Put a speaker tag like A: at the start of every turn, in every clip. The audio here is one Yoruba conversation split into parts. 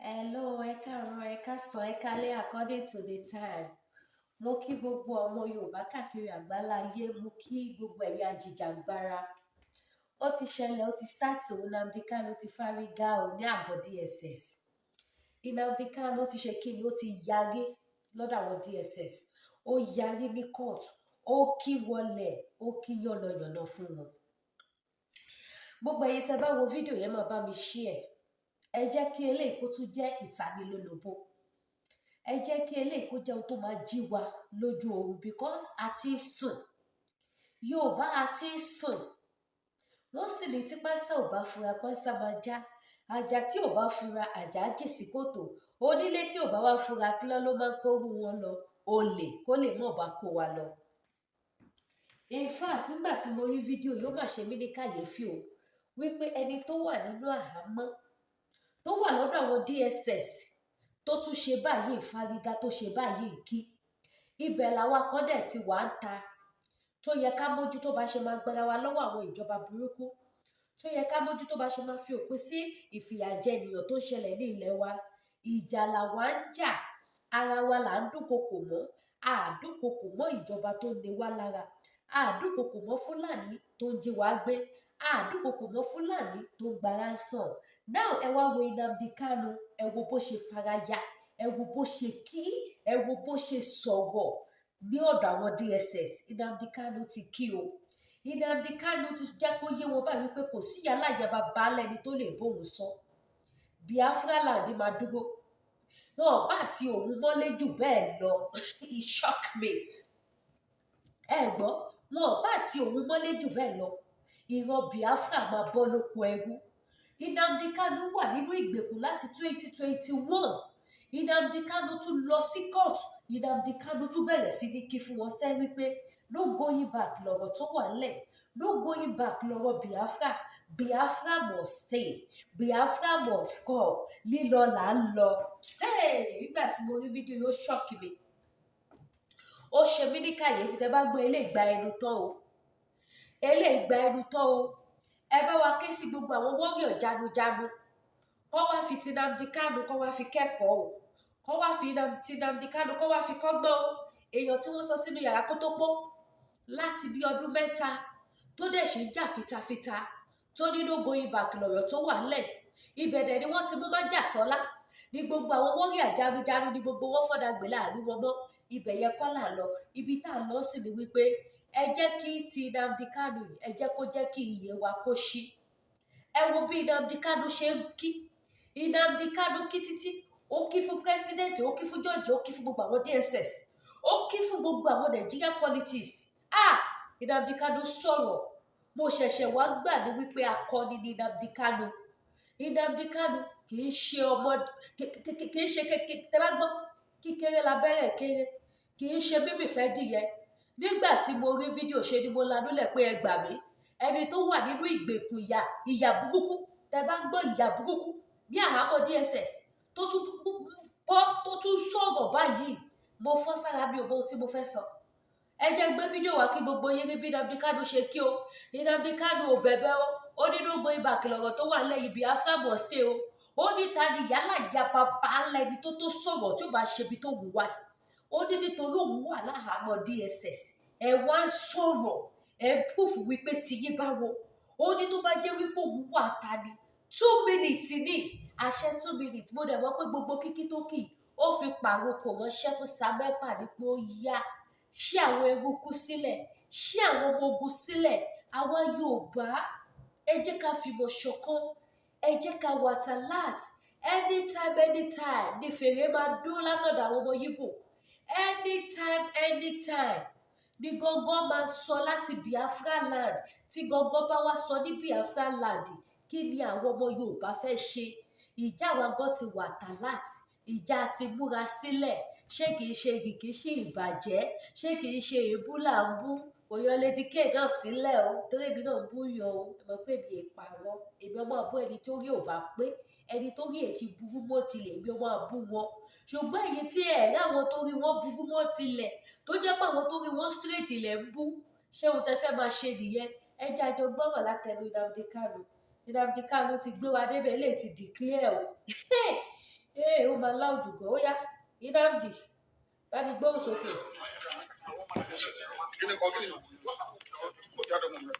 A: Hello, ẹ káàárọ̀, ẹ káàsán, ẹ káalẹ́ according to the time. Mo kí gbogbo ọmọ Yorùbá káàkiri àgbáláyé, mo kí gbogbo ẹ̀yin ajìjàgbara. Ó ti ṣẹlẹ̀, ó ti start o. Nnamdi Kanu ti fárígá o ní àgọ́ DSS. Nnamdi Kanu ti ṣe kíni? Ó ti yarí lọ́dọ̀ àwọn DSS. Ó yarí ní court, ó kí wọlé, ó kí yànnàyànnà fún wọn. Gbogbo ẹ̀yin tẹ́ bá wo fídíò yẹn, máa bá mi share. Ẹ jẹ́ kí eléyìí kó tún jẹ́ ìtanilólobó. Ẹ jẹ́ kí eléyìí kó jẹ́ ohun tó máa jí wa lójú oorun, because a ti ń sùn. Yorùbá, a ti ń sùn. Wọ́n sì ní tí pánsá ò bá fura, pánsá máa já. Àjà tí ò bá fura, àjà á jì sí kòtò. Onílé tí ò bá wá fura, kí ló máa ń kóru wọn lọ? Olè kó lè mọ̀ bá kó wa lọ. In fact, nígbà tí mo rí fídíò yóò má ṣe mí ní kàyéfì o, wípé ẹni tó wà nínú àhámọ́, tó wà lọ́dọ̀ àwọn DSS, tó tún ṣe báyìí fárígá, tó ṣe báyìí kí ibẹ̀ làwa kan dẹ̀ ti wà ń ta, tó yẹ ká mójútó bá ṣe máa gbára wa lọ́wọ́ àwọn ìjọba burúkú, tó yẹ ká mójútó bá ṣe máa fi òpin sí ìfìyàjẹ ènìyàn tó ń ṣẹlẹ̀ ní ilẹ̀ wa. Ìjà làwa ń jà, ara wa là ń dúnkokò mọ́. Àdúnkokò mọ́ ìjọba tó ń ni wá lára, àdúnkokò mọ́ Fúlàní tó ń jí wa gbé, àdúnkokò mọ́ Fúlàní tó ń gba ransom. Now, ẹ wá wo Nnamdi Kanu, ẹ wo bó ṣe faraya, ẹ wo bó ṣe kí, ẹ wo bó ṣe sọ̀rọ̀ ní ọ̀dọ̀ àwọn DSS. Nnamdi Kanu ti kí o. Nnamdi Kanu ti jẹ́ kó yé wọn báyìí wípé kò sí yálà ìyá bá lẹ́ni tó lè bóun sọ. Biafra land máa dúró, wọn ò bá ti òun mọ́lé jù bẹ́ẹ̀ lọ. It shock me. Ẹ gbọ́, wọn ò bá ti òun mọ́lé jù bẹ́ẹ̀ lọ, ìran Biafra máa bọ́ lóko ẹrú. Nnamdi Kanu wà nínú ìgbèkùn láti 2021. Nnamdi Kanu tún lọ sí court. Nnamdi Kanu tún bẹ̀rẹ̀ sí ní kí fún wọn sẹ́ wípé no going back lọ̀rọ̀ tó wà nílẹ̀, no going back lọ̀rọ̀ Biafra. Biafra must stay, Biafra must come. Lílọ là ń lọ. Nígbà tí mo rí fídíò yóò shock mi, ó ṣe mí ní kàyéfì. Tẹ́ bá gbọ́, eléyìí gba ẹnu tán o, eléyìí gba ẹnu tán o. Ẹ bá wa ké sí gbogbo àwọn warrior jagunjagun, kọ́ wá fi ti Nnamdi Kanu, kọ́ wá fi kẹ́kọ̀ọ́ o, kọ́ wá fi ti Nnamdi Kanu, kọ́ wá fi kọ́gbọ́n o. Èèyàn tí wọ́n sọ sínú yàrá kó tó pọ́ láti bí ọdún 3, tó dẹ̀ ṣe ń jà fitafita, tó ní no going back lọ̀rọ̀ tó wà ńlẹ̀. Ibẹ̀ dẹ̀ ni wọ́n ti mú májàsọ́lá ní gbogbo àwọn warrior jagunjagun ní gbogbo wọn fọ́dà gbé láàrin wọn mọ́. Ibẹ̀ yẹn kọ́ là ń lọ. Ibi tá à ń lọ sí ni wípé ẹ jẹ́ kí ti Nnamdi Kanu yìí, ẹ jẹ́ kó jẹ́ kí iye wa kó ṣí. Ẹ wo bí Nnamdi Kanu ṣe ń kí. Nnamdi Kanu kí títí, ó kí fún president, ó kí fún judge, ó kí fún gbogbo àwọn DSS, ó kí fún gbogbo àwọn Nigeria politics. Ah, Nnamdi Kanu sọ̀rọ̀. Mo ṣẹ̀ṣẹ̀ wá gbà ní wípé akọni ni Nnamdi Kanu. Nnamdi Kanu kì í ṣe ọmọ, kì í ṣe kékeré. Tẹ́ bá gbọ́, kíkéré labẹ́rẹ́ kéré, kì í ṣe mímì fẹ́ dìyẹ. Nígbà tí mo rí fídíò, ṣe ni mo lanúlẹ̀ pé ẹ gbà mí. Ẹni tó wà nínú ìgbèkùn, ìyà, ìyà burúkú, tẹ́ bá ń gbọ́ ìyà burúkú ní àhámọ́ DSS, tó tún bọ́, tó tún sọ̀rọ̀ báyìí, mo fọ́ sára mi ò mọ ohun tí mo fẹ́ sọ. Ẹ jẹ́ gbé fídíò wá kí gbogbo yín rí bí Nnamdi Kanu ṣe kí o. Nnamdi Kanu ò bẹ̀bẹ̀ o. Ó ní no going back lọ̀rọ̀ tó wà lẹ́yìn, Biafra must stay o. Ó ní ta ni yálà ya bàbá ńlá ẹni tó sọ̀rọ̀ tí ó bá ṣe ibi tó wù wá? Ó ní nítorí òun wà láhàámọ́ DSS, ẹ wá ń sọ̀rọ̀, ẹ proof wípé tiyín báwo. Ó ní tó bá jẹ́ wípé òun wà ta ni, 2 minutes ní àṣẹ, 2 minutes. Mo dẹ̀ mọ̀ pé gbogbo kíkí tó kì, ó fi pàrokò ránṣẹ́ fún Samepa ní pé ó yá, ṣí àwọn eruku sílẹ̀, ṣí àwọn ọmọ ogun sílẹ̀. Àwa Yorùbá, ẹ jẹ́ ká fìmọ̀ ṣọ̀kan, ẹ jẹ́ ká wà alert. Anytime, anytime ní fèrè máa dún látọ̀dọ̀ àwọn ọmọ Yíbò. Anytime, anytime ní gángan máa sọ láti Biafra land. Tí gángan bá wá sọ ní Biafra land, kí ni àwọn ọmọ Yorùbá fẹ́ ṣe? Ìjà wa gan ti wà alert, ìjà ti múra sílẹ̀. Ṣé kìí ṣe kìí ṣe ìbàjẹ́? Ṣé kìí ṣe èébú là ń bú? Kò yọ Lady K náà sílẹ̀ o, torí èmi náà ń bú yan o. Ẹ mọ̀ pé èmi ìpààrọ̀, èmi ọmọ àbú ẹni tó rí ò bá pé, ẹni tó rí èjì burú mọ́ tilẹ̀, èmi ọmọ àbú wọn. Ṣùgbọ́n èyí tí ẹ̀ rí àwọn tó rí wọn burú mọ́ tilẹ̀, tó jẹ́ pé àwọn tó rí wọn straight ilẹ̀ ń bú, ṣé ohun tẹ fẹ́ máa ṣe nìyẹn? Ẹ jẹ́ àjọ gbọ́rọ̀ látẹnu Nnamdi Kanu. Nnamdi Kanu ti gbé wa débẹ̀, lè ti declare o. Ee, ó máa loud gan. Ó yá, Nnamdi, bá mi gbóhùn sókè.
B: Gịnị ọ gịnị? Obi adọ m mma.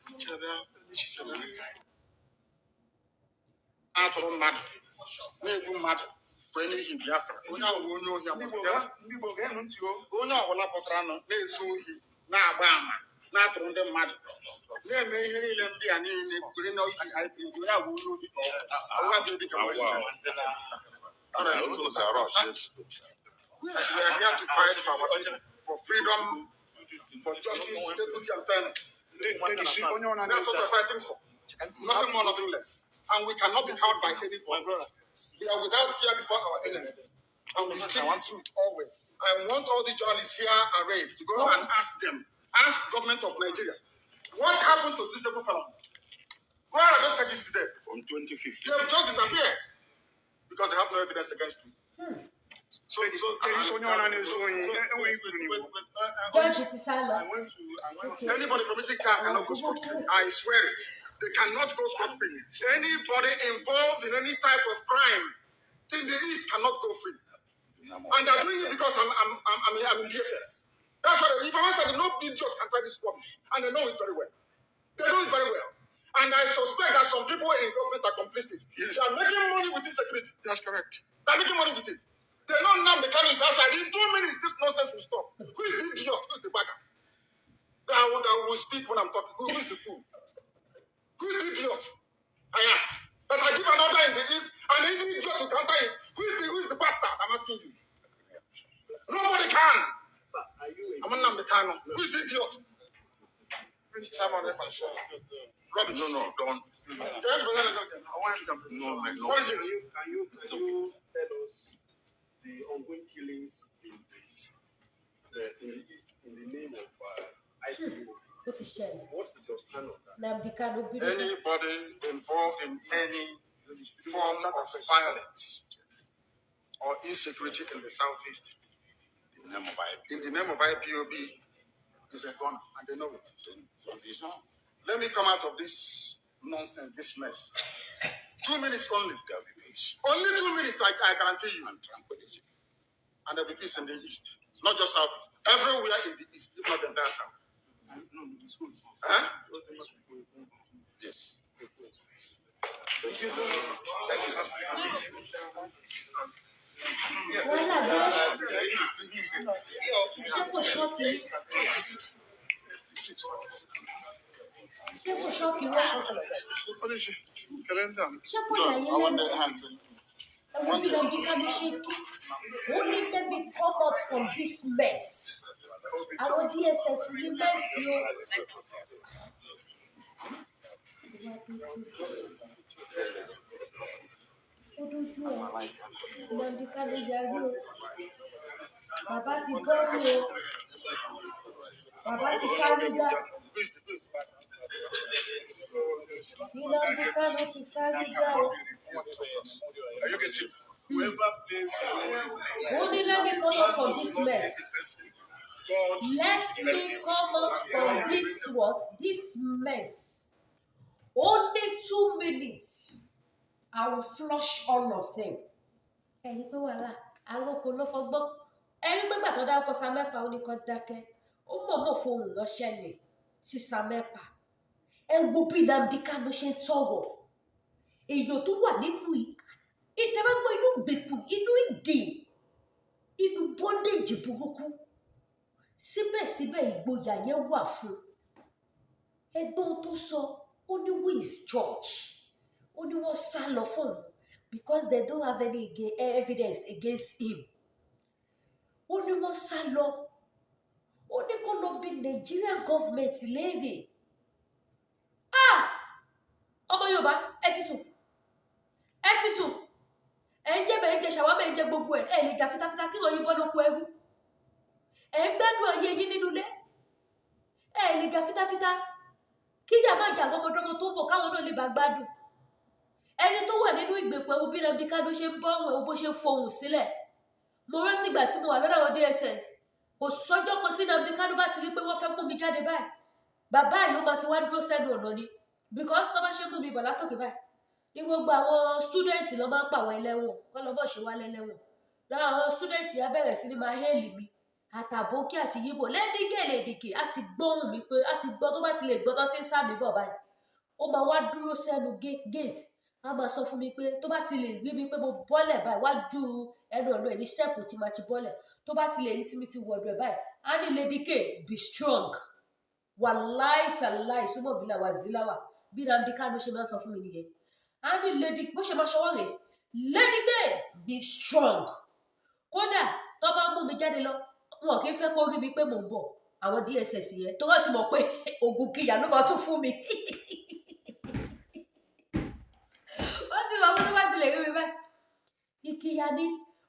B: Atụrụ mmadụ na-egbu mmadụ kwee n'ihi Biafra, onye ahụ bụ onye ohi. Onye ọbụla pụtara nụ na-ezu ohi, na-agba àmà, na-atụrụ ndị mmadụ, na-eme ihe niile ndị a niile kwere na ihi IPOB, onye ahụ bụ onye ohi ka ọ bụ. Ọwa dị obi ka ọ bụ. Yes, we are here to fight for our for freedom, for justice, equity, and fairness. That's what we're fighting for. Nothing more, nothing less. And we cannot be cowed by anybody. We are without fear before our enemies. And we speak the truth always. I want all the journalists here arrayed to go and ask them, ask government of Nigeria, what happened to this fellow? Where are those charges today?
C: From 2015.
B: They have just disappeared because they have no evidence against me. So,
A: Judge ti sá lọ.
B: I went to, I went to, anybody committing crime cannot go scot free. I swear it. They cannot go scot free. Anybody involved in any type of crime in the East cannot go free. And they're doing it because I'm in DSS. That's why if I said no idiot can try this rubbish. And they know it very well. They know it very well. And I suspect that some people in government are complicit.
C: Yes.
B: They are making money with insecurity.
C: That's correct.
B: They're making money with it. They know now the is outside. In 2 minutes, this nonsense will stop. Who is the idiot? Who is the bagger? That will speak when I'm talking. Who is the fool? Who is the idiot? I ask. That I give an order in the East and any idiot to counter it. Who is the bastard? I'm asking you. Nobody can. I'm not the Kanu. Who is the idiot? Rubbish.
C: No, don't. No, no.
B: What is it?
D: Can you tell us the ongoing killings in the East in the name of IPOB?
A: Ó ti ṣẹlẹ̀.
D: What is your stand on that?
A: Nnamdi Kanu bínú.
B: Anybody involved in any form of violence or insecurity in the Southeast
C: In the name of IPOB.
B: In the name of IPOB is a gunner, and they know it.
C: So it's not.
B: Let me come out of this nonsense, this mess. 2 minutes only.
C: There'll be peace
B: Only 2 minutes, I guarantee you.
C: and tranquility.
B: And there'll be peace in the East. Not just Southeast. Everywhere in the East, if not the entire South. Huh?
C: Yes. That is
A: Wàhálà dé. Ṣé kò shock yín? Ṣé kò shock wá? Ṣé kò yà yín lẹ́nu? Ẹ wo bí Nnamdi Kanu ṣe kí. Ó ní, "Let me come out from this mess." Àwọn DSS ní mess o. Ó wá dójú. Ó dójú ẹ̀. Nnamdi Kanu yarí o. Bàbá ti bọ́rù o. Bàbá ti fárígá. Nnamdi Kanu ti fárígá o.
B: Are you getting? Whoever plays a role in
A: Ó ní, "Let me come out from this mess."
B: God
A: Let
B: sees the
A: me
B: person.
A: come out from this what? This mess. Only 2 minutes. I will flush all of them. Ẹ̀yin pé wàhálà, àròkọ ló fọgbọ́n. Ẹ̀yin pé gbà tó dárúkọ Samepa, ó ní kó dákẹ́. Ó mọ̀ọ́mọ̀ fohùn ránṣẹ́ ni sí Samepa. Ẹ wo bí Nnamdi Kanu ṣe ń sọ̀rọ̀. Èèyàn tó wà nínú ìtẹ́wọ́gbọ́, inú ìgbèkùn, inú ìdè, inú bondage burúkú, síbẹ̀síbẹ̀ ìgboyà yẹn wà fún ẹgbọ́n tó sọ. Ó ní, "Who is George?" Ó ní wọ́n sá lọ fún un because they don't have any evidence against him. Ó ní wọ́n sá lọ. Ó ní kó lọ bí Nigerian government léèrè. Ah, ọmọ Yorùbá, ẹ ti sùn, ẹ ti sùn. Ẹ ń jẹ bẹ́ẹ̀, ń jẹ ṣàwámà, ẹ ń jẹ gbogbo ẹ. Ẹ lè jà fitafita kí ìròyìn bọ́ lóko ẹrú. Ẹ ń gbádùn ayé yín nínú ilé. Ẹ lè jà fitafita kí ìyá má jà àwọn ọmọdọ́mọ tó ń bọ̀, káwọn náà lè bá gbádùn. Ẹni tó wà nínú ìgbèkùn, ẹwù bí Nnamdi Kanu ṣe ń bọ́ ọ̀hún, ẹ̀wù bó ṣe ń fohùn sílẹ̀. Mo rántí ìgbà tí mo wà lọ́dọ̀ àwọn DSS, kò sọ́jọ́ kan tí Nnamdi Kanu bá ti rí pé wọ́n fẹ́ mú mi jáde báyìí, bàbá yìí ó máa ti wá dúró sẹ́nu ọ̀nà ni, because tó bá ṣe mú mi bọ̀ látòkè báyìí. Ní gbogbo àwọn student ló máa ń pa àwọn ẹlẹ́wọ̀n kọ́ lọ́bọ̀ ṣe wá lẹ́lẹ́wọ̀n lára àwọn student yẹn bẹ̀rẹ̀ sí ní máa hail mi, àtàbókí àti yíbò, Lady K, Lady K. Á ti gbóhùn mi pé á ti gbọ́, tó bá ti lè gbọ́ tó ti ń sá mi bọ̀ báyìí, ó máa wá dúró sẹ́nu gate, á máa sọ fún mi pé tó bá ti lè rí mi pé mo bọ́lẹ̀ báyìí, wájú ẹnu ọ̀nà ẹ̀ ní step tí máa ti bọ́lẹ̀, tó bá ti lè rí tí mi ti wọ̀dọ̀ ẹ̀ báyìí, á ní, "Lady K, be strong." Wàláì tàláì, súnmọ́ bílà wà zíláwà, bí Nnamdi Kanu ṣe máa ń sọ fún mi nìyẹn. Á ní lady, bó ṣe máa ṣọwọ́ rẹ̀, "Lady K, be strong." Kódà tó bá mú mi jáde lọ, wọn kì í fẹ́ kó rí mi pé mò ń bọ̀, àwọn DSS yẹn, tó wọ́n ti mọ̀ pé oògùn kìyà ló máa tún fún mi. Wọ́n ti mọ̀ pé tó bá ti lè rí mi báyìí, ìkìyà ni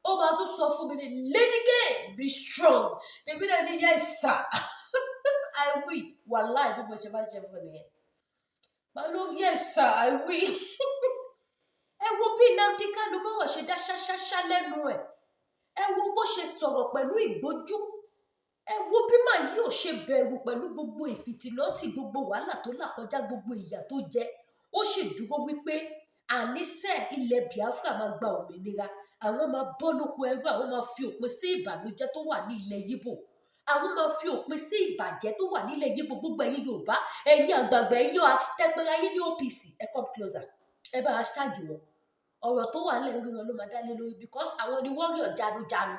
A: ó máa tún sọ fún mi ní, "Lady K, be strong." Èmi náà ní, "Yes sir, I will." Wàláì, bí mo ṣe máa ń ṣe fún nìyẹn, màá ló, "Yes sir, I will." Ẹ wo bí Nnamdi Kanu bọ́wọ̀ ṣe dá ṣáṣáṣá lẹ́nu ẹ̀. Ẹ wo bó ṣe sọ̀rọ̀ pẹ̀lú ìgbójú. Ẹ wo bí màá yóò ṣe bẹ̀rù pẹ̀lú gbogbo ìfìtìnọ́tì, gbogbo wàhálà tó là kọjá, gbogbo ìyà tó jẹ, ó sì dúró wípé àníṣe ilẹ̀ Biafra máa gba òmìnira, àwọn máa bọ́ lóko ẹrú, àwọn máa fi òpin sí ìbànújẹ́ tó wà ní ilẹ̀ Yíbò, àwọn máa fi òpin sí ìbàjẹ́ tó wà nílẹ̀ Yíbò. Gbogbo ẹ̀yin Yorùbá, ẹ̀yin àgbààgbà, ẹ̀yin tẹpẹrẹ ayé ní OPC, ẹ come closer, ẹ bá hashtag wọn. Ọ̀rọ̀ tó wà nílẹ̀, orí wọn ló máa dá lé lórí, because àwọn ni warrior janujanu,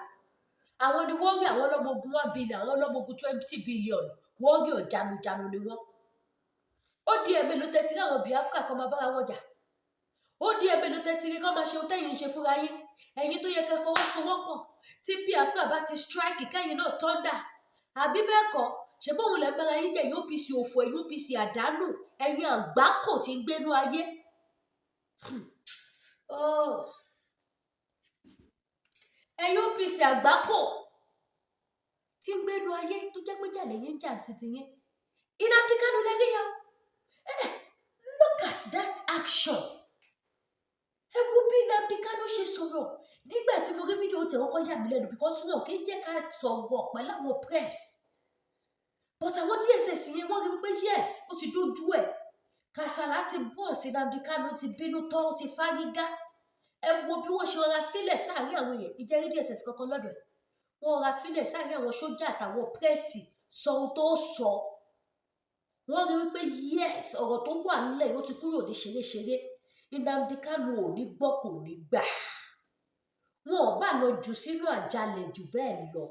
A: àwọn ni warrior, àwọn ọlọ́mọ ogun 1 billion, àwọn ọlọ́mọ ogun 20 billion, warrior janujanu ni wọ́n. Ó di ẹ̀mí ló tẹ́tí láwọn Biafra kan máa bára wọn jà. Ó di ẹ̀mí ló tẹ́tí kọ́ máa ṣe ohun tẹ́yìn ń ṣe fúnra yín. Ẹ̀yin tó yẹ kẹ́ fọwọ́sowọ́pọ̀, tí Biafra bá ti strike, kẹ́yìn náà thunder, àbí bẹ́ẹ̀ kọ́? Ṣe bóun lẹ́ bára yín jẹ́? Ẹ̀yin OPC òfò, ẹ̀yin OPC àdánù, ẹ̀yin àgbákò tí ń gbénú ayé. Oh. Ẹ̀yin OPC àgbákò tí ń gbénú ayé, tó jẹ́ pé jàlẹ̀ yín ń jà títí yín. Nnamdi Kanu lẹ́rí ya. Look at that action. Ẹ wo bí Nnamdi Kanu ṣe sọ̀rọ̀. Nígbà tí mo rí fídíò tẹ̀, kọ́kọ́ yà mí lẹ́nu, because wọn kì í jẹ́ ká sọ̀rọ̀ pẹ̀lú àwọn press, but àwọn DSS yẹn, wọ́n rí wípé yes, ó ti dójú ẹ̀. Kàsálà ti bọ̀ sí Nnamdi Kanu, ti bínú tán, ó ti fárígá. Ẹ wo bí wọ́n ṣe rọra fílẹ̀ sáàárín àwọn èèyàn. Ìjẹ́rí DSS kankan lọ́dọ̀ ẹ̀, wọ́n rọra fílẹ̀ sáàárín àwọn sójà àtàwọn press, sọ ohun tó sọ. Wọ́n rí wípé yes, ọ̀rọ̀ tó wà nílẹ̀ ó ti kúrò ní ṣeréṣeré. Nnamdi Kanu ò ní gbọ́, kò ní gbà. Wọn ò bá lọ jù sínú àjàlẹ̀ jù bẹ́ẹ̀ lọ,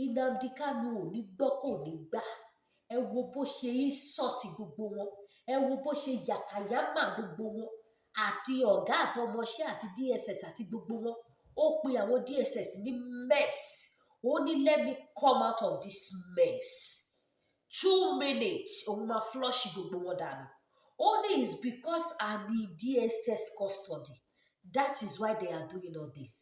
A: Nnamdi Kanu ò ní gbọ́, kò ní gbà. Ẹ wo bó ṣe ń sọ̀tì gbogbo wọn. Ẹ wo bó ṣe yàkàyàmà gbogbo wọn, àti ọ̀gá àtọmọṣẹ́ àti DSS àti gbogbo wọn. Ó pe àwọn DSS ní mess. Ó ní, "Let me come out of this mess. 2 minutes, òun máa flush gbogbo wọn dànù." Ó ní, "It's because I'm in DSS custody, that is why they are doing all this."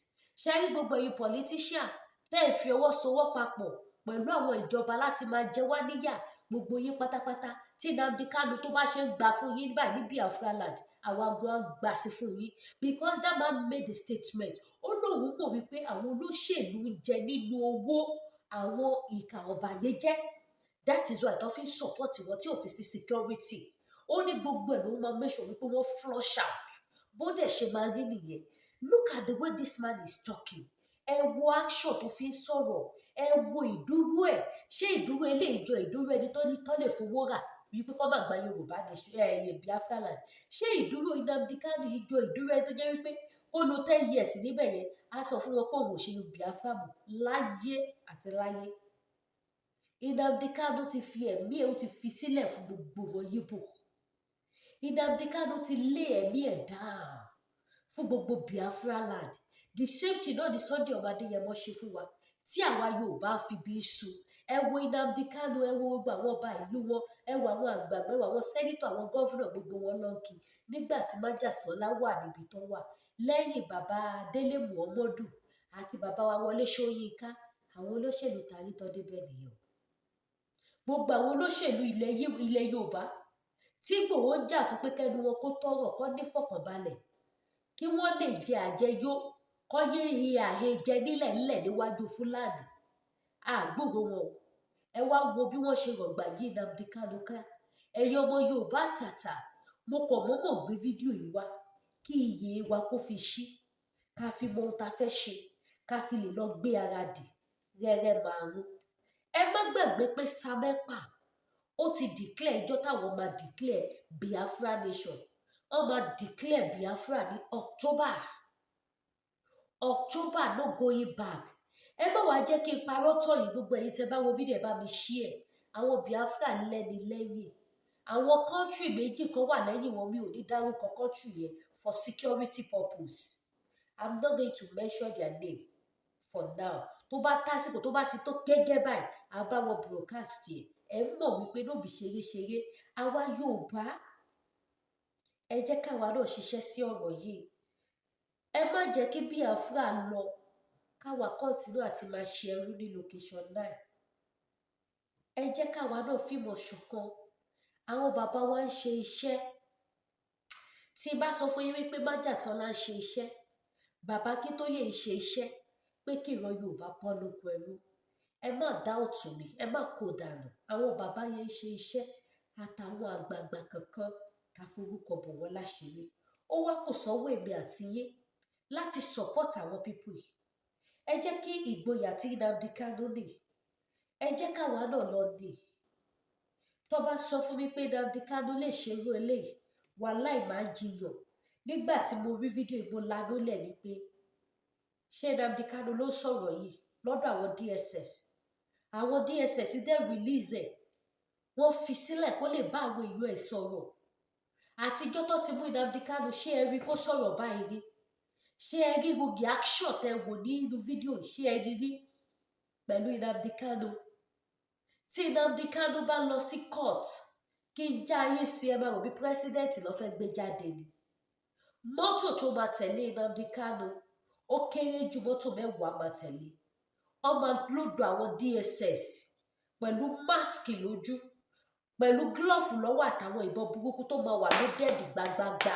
A: Ṣé rí gbogbo ẹ̀yin politician tẹ́ ẹ̀ fi ọwọ́ sowọ́ papọ̀ pẹ̀lú àwọn ìjọba láti máa jẹ wá níyà, gbogbo yín pátápátá, tí Nnamdi Kanu tó bá ṣe ń gbà fún yín báyìí ní Biafra land, àwa gan gbà sí fún yín, because that man made a statement. Ó lóun mọ̀ wípé àwọn olóṣèlú ń jẹ nínú owó àwọn ìkà ọ̀bàyéjẹ́, that is why tó fi ń support wọn tí ò fi sí security. Ó ní gbogbo ẹ̀ ló máa make sure wípé wọ́n flush out. Bó dẹ̀ ṣe máa rí nìyẹn. Look at the way this man is talking. Ẹ wo action tó fi ń sọ̀rọ̀. Ẹ wo ìdúró ẹ̀. Ṣé ìdúró eléyìí jọ ìdúró ẹni tó ní tó lè fowó rà wípé kọ́ máa gba Yorùbá nation ẹ̀ Biafra land? Ṣé ìdúró Nnamdi Kanu yìí jọ ìdúró ẹni tó jẹ́ wípé ó lo 10 years níbẹ̀ yẹn, á sọ fún wọn pé òun ò ṣe Biafra mọ́ láyé àti láyé? Nnamdi Kanu ti fi ẹ̀mí ẹ̀, ó ti fi sílẹ̀ fún gbogbo wọn Yíbò. Nnamdi Kanu ti lé ẹ̀mí ẹ̀ down fún gbogbo Biafra land. The same thing náà ni Sunday ọmọ Adéyẹmọ ṣe fún wa tí àwa Yorùbá fi bí sùn. Ẹ wo Nnamdi Kanu, ẹ wo gbogbo àwọn ọba ìlú wọn, ẹ wo àwọn àgbààgbà, ẹ wo àwọn senator, àwọn governor, gbogbo wọn lọ́nkì nígbà tí májàsọ́lá wà níbi tó wà. Lẹ́yìn bàbá Délé Muhammadu àti bàbá wa Wọlé Ṣóyínká, àwọn olóṣèlú tàrí tọ́ débẹ̀ nìyẹn o. Gbogbo àwọn olóṣèlú ilẹ̀ Yorùbá tí Ìgbòho ń jà fún pé kẹ́nu wọn kó tọrọ, kó nífọ̀kànbalẹ̀, kí wọ́n lè jẹ àjẹyó, kó yé he àhejẹ nílẹ̀ ńlẹ̀ níwájú Fúlàní, àgbòrò wọn o. Ẹ wá wo bí wọ́n ṣe rọ̀gbà yí Nnamdi Kanu ká. Ẹ̀yin ọmọ Yorùbá tàtà, mo kàn mọ́mọ́ gbé fídíò yìí wá. Kí iyè wa kó fi ṣí, ká fi mọ ohun tá a fẹ́ ṣe, ká fi lè lọ gbé ara dì rẹ́rẹ́ márùn. Ẹ má gbàgbé pé Samepa ó ti declare ìjọ táwọn máa declare Biafra nation. Wọ́n máa declare Biafra ní October. October, no going back. Ẹ má wàá jẹ́ kí n parọ́ tọ̀ yìí. Gbogbo ẹ̀yin tẹ́ bá wo fídíò, ẹ bá mi share. Àwọn Biafra lẹ́ni lẹ́yìn. Àwọn country méjì kan wà lẹ́yìn wọn. Mi ò ní dárúkọ country yẹn for security purpose. I'm not going to mention their name for now. Tó bá tásìkò, tó bá ti tó gẹ́gẹ́ báyìí, a bá wọn broadcast yẹ. Ẹ mọ̀ wípé no be ṣeré-ṣeré. Àwa Yorùbá, ẹ jẹ́ káwa náà ṣiṣẹ́ sí ọ̀rọ̀ yìí. Ẹ má jẹ́ kí Biafra lọ, káwa continue àti máa ṣe ẹrú ní location 9. Ẹ jẹ́ káwa náà fìmọ̀ ṣọ̀kan. Àwọn bàbá wa ń ṣe iṣẹ́. Tí n bá sọ fún yín wípé Májàsọ́lá ń ṣe iṣẹ́, bàbá Akíntóyè ń ṣe iṣẹ́ pé kí ìran Yorùbá bọ́ lóko ẹrú, ẹ má dá òtún mi, ẹ má kó dànù. Àwọn bàbá yẹn ń ṣe iṣẹ́, àtàwọn àgbààgbà kankan ká forúkọ bò wọ́n láṣìírí. Ó wá kò sọ́wọ́ èmi àti yín láti support àwọn people yìí. Ẹ jẹ́ kí ìgboyà tí Nnamdi Kanu ní, ẹ jẹ́ káwa náà lọ ní. Tó bá sọ fún mi pé Nnamdi Kanu lè ṣerú eléyìí, wàláì, máa jiyàn. Nígbà tí mo rí fídíò ìbò lanú lẹ̀ ni pé ṣé Nnamdi Kanu ló sọ̀rọ̀ yìí lọ́dọ̀ àwọn DSS? Àwọn DSS dẹ̀ release ẹ̀, wọ́n fi sílẹ̀ kó lè bá àwọn èèyàn ẹ̀ sọ̀rọ̀. Àtijọ́ tó ti mú Nnamdi Kanu, ṣé ẹ rí kó sọ̀rọ̀ báyìí rí? Ṣé ẹ rí gbogbo action tẹ wò ní inú fídíò? Ṣé ẹ rí rí pẹ̀lú Nnamdi Kanu? Tí Nnamdi Kanu bá lọ sí court, kí n já ayé sí, ẹ máa rò bí president ló fẹ́ gbé jáde ni. Mọ́tò tó máa tẹ̀lé Nnamdi Kanu, ó kéré ju mọ́tò 10 máa tẹ̀lé. Wọ́n máa load àwọn DSS pẹ̀lú mask lójú, pẹ̀lú glove lọ́wọ́, àtàwọn ìbọn burúkú tó máa wà loaded gbagbagbà.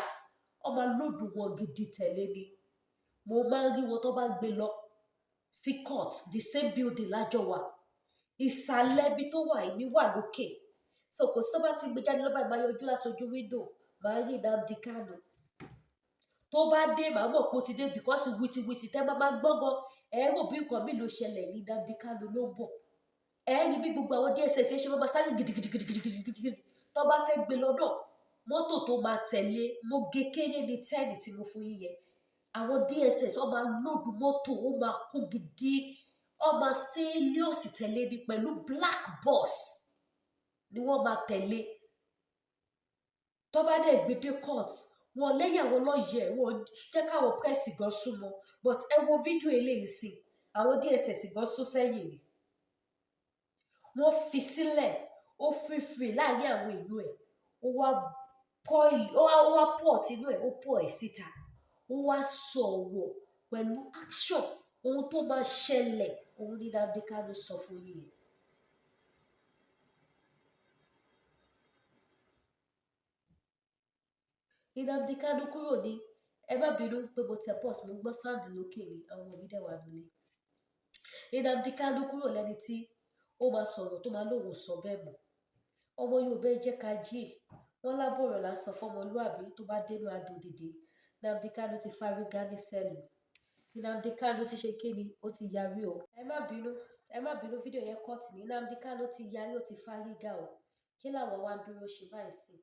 A: Wọ́n máa load wọn gidi tẹ̀lé ni. Mo máa ń rí wọn tó bá gbé lọ sí court. The same building lájọ wà, ìsàlẹ̀ ibi tó wà, èmi wà lókè. So kò sí, tó bá ti gbé jáde lọ́ba, ìmáa yọjú láti ojú window, máa rí Nnamdi Kanu. Tó bá dé, màá mọ̀ pé ó ti dé, because wìtìwìtì tẹ́ máa máa gbọ́ngàn, ẹ rò bí nǹkan mi ló ṣẹlẹ̀ ní. Nnamdi Kanu ló ń bọ̀. Ẹ rí bí gbogbo àwọn DSS ṣe máa sáré gidigidigidigidigidi tó bá fẹ́ gbé lọ náà. Mọ́tò tó máa tẹ̀lé, mo gé kéré ní 10 tí mo fún yín yẹn. Àwọn DSS, wọ́n máa load mọ́tò, ó máa kún gidi, wọ́n máa serious tẹ̀lé ni. Pẹ̀lú black bus ni wọ́n máa tẹ̀lé. Tó bá dẹ̀ gbé dé court, wọn lẹ́yìn àwọn lọ́ọ̀yẹ̀, wọn jẹ́ káwọn press gan súnmọ́. But ẹ wo fídíò eléyìí sí, àwọn DSS gan sún sẹ́yìn ni. Wọ́n fi sílẹ̀, ó free free láàrin àwọn èèyàn ẹ̀. Ó wá pọ̀ tinú ẹ̀, ó pọ̀ ẹ̀ síta, ó wá sọ̀rọ̀ pẹ̀lú action. Ohun tó máa ṣẹlẹ̀, òun ní Nnamdi Kanu sọ fún yín yẹn. Nnamdi Kanu kúrò ní, ẹ má bínú pé mo tẹ pause, mo gbọ́ sound lókè ni, àwọn ọmọ mi dẹ̀ wà nílé. Nnamdi Kanu kúrò lẹ́ni tí ó máa sọ̀rọ̀ tó máa lóun sọ bẹ́ẹ̀ mọ́. Ọmọ Yorùbá, ẹ jẹ́ ká jí. Wọ́n lábọ̀rọ̀ là ń sọ fọmọlúàbí, tó bá dénú adò dìde. Nnamdi Kanu ti fárígá ní cell. Nnamdi Kanu ti ṣe kíni? Ó ti yarí o. Ẹ má bínú, ẹ má bínú, fídíò yẹn cut ní. Nnamdi Kanu ti yarí, ó ti fárígá o. Kí làwọn wá ń dúró ṣe báyìí sí?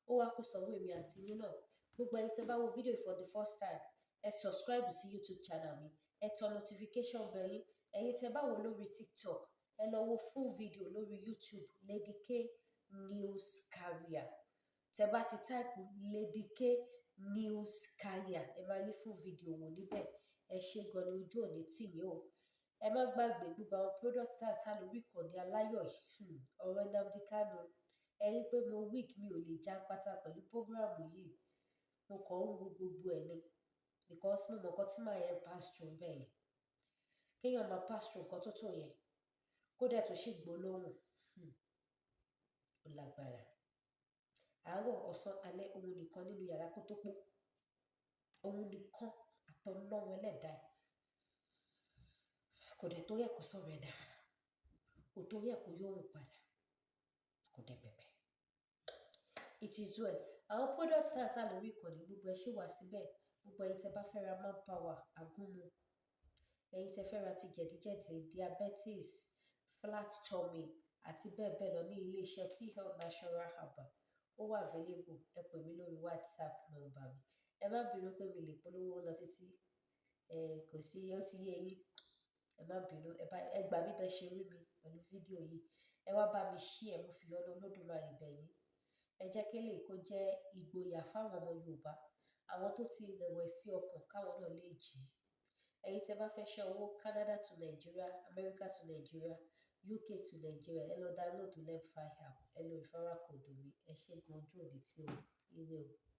A: Ó wá kó sọ̀rọ̀ èmi àti yín náà. Gbogbo ẹni tẹ́ bá wo fídíò for the first time, ẹ subscribe sí YouTube channel mi, ẹ tẹ notification bell yín. Ẹ̀yin tẹ́ bá wo lórí TikTok, ẹ lọ wo full video lórí YouTube, Lady K News Carrier. Tẹ́ bá ti type Lady K News Carrier, ẹ máa rí full video wò níbẹ̀. Ẹ ṣé gan ni, ojú òní tì yín o. Ẹ má gbàgbé gbogbo àwọn product tá à ń tà lórí ìkànnì aláyọ̀ yìí. Ọ̀rọ̀ Nnamdi Kanu, ẹ rí pé mo weak, mi ò lè já pátá pẹ̀lú program yìí. Mo kàn ń wo gbogbo ẹ̀ ni, because mo mọ̀ nǹkan tí màá yẹn pass through bẹ́ẹ̀ yẹn. Kéèyàn máa pass through nǹkan tó tó yẹn, kó dẹ̀ tó sì gbólóhùn, ó lágbára. Àárọ̀, ọ̀sán, alẹ́, òun nìkan nínú yàrá kó tó pọ̀, òun nìkan àtọlọ́run ẹlẹ́dàá ẹ̀. Kò dẹ̀ torí ẹ̀ kó surrender, kò torí ẹ̀ kó yóhùn padà, kò dẹ̀ bẹ̀bẹ̀. It is well. Àwọn product tá à ń tà lórí ìkànnì, gbogbo ẹ̀ ṣì wà síbẹ̀. Gbogbo ẹ̀yin tẹ́ bá fẹ́ ra manpower, agúnmu, ẹ̀yin tẹ́ fẹ́ ra ti jẹ̀díjẹ̀dí, diabetes, flat tummy àti bẹ́ẹ̀ bẹ́ẹ̀ lọ ní iléeṣẹ́ T Health Natural Herbal, ó wà available. Ẹ pè mí lórí WhatsApp number mi. Ẹ má bínú pé mi lè polówó lọ títí, ẹ kò sí, ó ti yé yín. Ẹ má bínú, ẹ bá ẹ gbà mí bẹ́ẹ̀ ṣe rí mi pẹ̀lú fídíò yìí. Ẹ wá bá mi share, mo fi ọ̀nà Olódùmarè bẹ̀ yín. Ẹ jẹ́ kí lè kó jẹ́ ìgboyà fáwọn ọmọ Yorùbá, àwọn tó ti rẹ̀wẹ̀sì ọkàn, káwọn náà lè jí. Ẹ̀yin tẹ́ bá fẹ́ ṣẹ́ owó Canada to Nigeria, America to Nigeria, UK to Nigeria, ẹ lọ download Lemfi app, ẹ lo referral code mi. Ẹ ṣé gan, ojú òní tí o. Ire o.